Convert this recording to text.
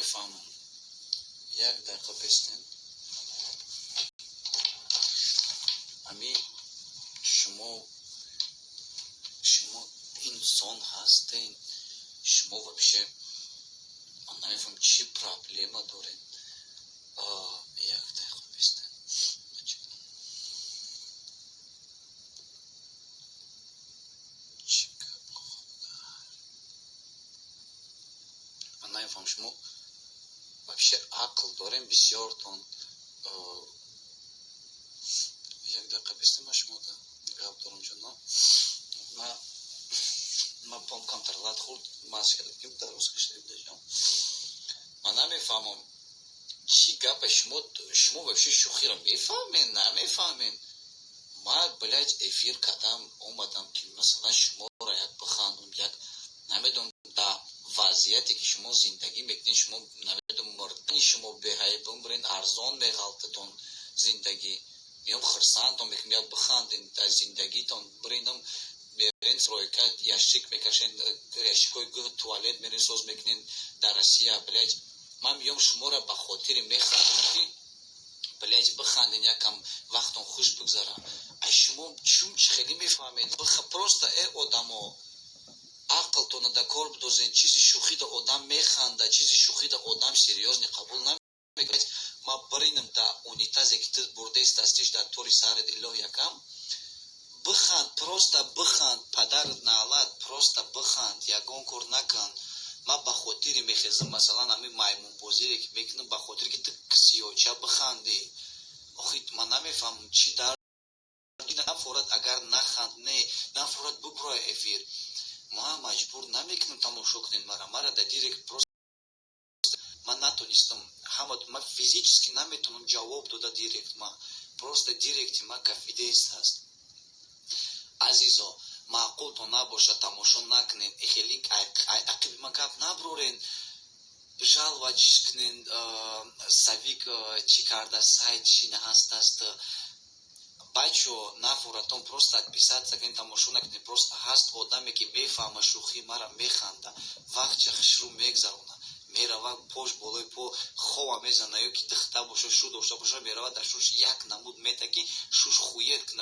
Намефаҳмам. Як дақиқа бестен. Ами шумо инсон ҳастен? Шумо вообще, ман намефаҳмам, чӣ проблема доред. Як дақиқа бестен. Чӣ гап, ман намефаҳмам, шумо вообще ақл дорем бисёртон? Як дақиқа бестен, ман шумо гап дорам, ҷоно. Ман пом камтар лат хӯрд, маз кардам, ки дароз кашида будаҷон. Ман намефаҳмам, чӣ гапа. Шумо вообще шӯхиро мефаҳмен, намефаҳмен? Ман, блядь, эфир кардам, омадам, ки масалан шуморо як бихандам, як намедонам, дар вазъияте ки шумо зиндагӣ мекунед, шумо намедонам, мурдани шумо беҳай бимбирен, арзон меғалтатон зиндагӣ. Меом, хурсандтон мекунем, як бихандем аз зиндагитон. Биринам, мерен стройка, ящик мекашен, ящикҳои гӯ туалет мерен соз мекунен дар Россия, блядь. Ман меом, шуморо ба хотири механдам, ки, блядь, биханден, якам вақтон хуш бигзара. А шумо чун чӣ хеле мефаҳмед? Просто, э одамо, ақлтона дар кор бидозен. Чизи шӯхида одам механда, чизи шӯхида одам серьёзно қабул намекунад. Ман биринам дар унитазе, ки ту бурдест астиш дар тори сарат, илоҳ, якам биханд, просто биханд, падарат наалат, просто биханд, ягон кор накун. Ман ба хотири мехезам, масалан, ҳамин маймунбозире ки мекунам, ба хотире ки ту сиёча бихандӣ. Охи, ман намефаҳмам, чӣ дар нафорад. Агар наханд, не нафорад, буброя эфир. Ман маҷбур намекунам тамошо кунед мара. Мара дар директ просто ман натонистам ҳама, ман физически наметавонам ҷавоб дода директ. Ма просто директи ма кафидест ҳаст. Азизо, маъқултон набошад, тамошо накунед. Хеле ақиби ман гап наброрен, жаловать кунен. Савик чӣ карда, сайт чӣ ҳаст аст. Бачо, нафоратон, просто отписаться кунед, тамошо накунед. Просто ҳаст одаме, ки мефаҳма шӯхии мара, механда, вақтча хушрӯ мегзарона, мерава, пош болои по хова мезана, ё ки дихта боша, шу дошта боша, мерава, дар шуш як намуд мета, ки шуш хует куна.